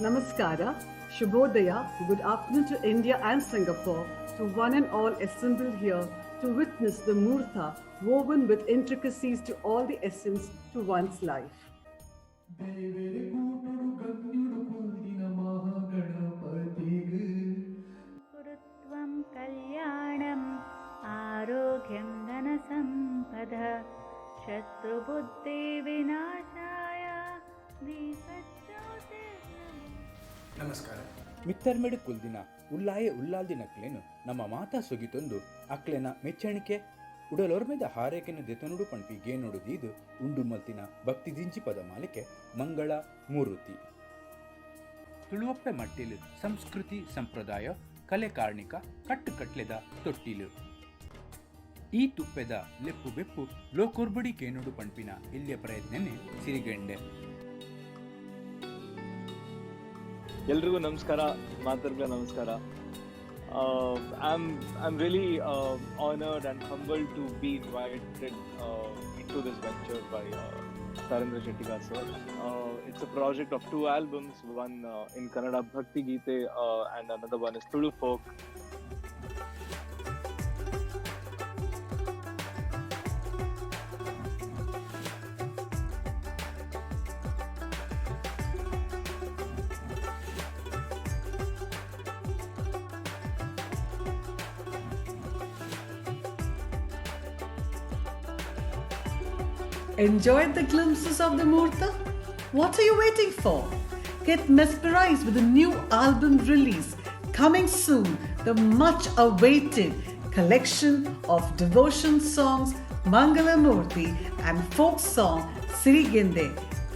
Namaskara, Shubhodaya, good afternoon to India and Singapore, to one and all assembled here to witness the Murtha woven with intricacies to all the essence to one's life. ದೇವೆರೆ ಕೂಟೊಡು ಗಣ್ಯೊಡು ಕುಲ್ದಿನ ಮಹಾಗಣಪತಿಗ್. ಕುರುತ್ವಂ ಕಲ್ಯಾಣಂ ಆರೋಗ್ಯಂ ಧನಸಂಪದ ಶತ್ರುಬುದ್ಧಿವಿನಾಶಾಯ ದೀಪಜ್ಯೋತಿರ್ನಮೋ. ನಮಸ್ಕಾರ. ಮಿತ್ತರ್ಮೆಡ್ ಕುಲ್ದಿನ ಉಲ್ಲಾಯ ಉಲ್ಲಾಲ್ದಿನಕ್ಲೇನು ನಮ್ಮ ಮಾತಾ ಸುಗಿತೊಂದು ಅಕ್ಲೆನ ಮೆಚ್ಚಣಿಕೆ ಉಡಲೊರ್ಮೆದ ಹಾರೇಕೆನು ದೆತನುಡು ಪಣ್ಪಿ ಗೇನುಡು ದೀದು ಉಂಡು ಮಲ್ತಿನ ಭಕ್ತಿ ದಿಂಚಿ ಪದ ಮಾಲಿಕೆ ಮಂಗಳ ಮೂರುತಿ. ತುಳುವಪ್ಪೆ ಮಟ್ಟಿಲು ಸಂಸ್ಕೃತಿ, ಸಂಪ್ರದಾಯ, ಕಲೆ, ಕಾರ್ಣಿಕ, ಕಟ್ಟುಕಟ್ಲೆದ ತೊಟ್ಟಿಲು. ಈ ತುಪ್ಪೆದ ಲೆಪ್ಪು ಬೆಪ್ಪು ಲೋಕೊರ್ಬಡಿ ಕೇನುಡು ಪಣ್ಪಿನ ಎಲ್ಯ ಪ್ರಯತ್ನನೆ ಸಿರಿಗೆಂಡೆ. ಎಲ್ರಿಗೂ ನಮಸ್ಕಾರ, ಮಾತರ್ಗಳ ನಮಸ್ಕಾರ. I'm really honoured and humbled to be invited into this venture by Sarendra Shettigar sir. It's a project of two albums, one in Kannada Bhakti Geete and another one is Tulu folk. Enjoyed the glimpses of the Murtha? What are you waiting for? Get mesmerized with the new album release coming soon, the much awaited collection of devotion songs Mangalamurti and folk song Sirigende,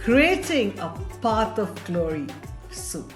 creating a path of glory soon.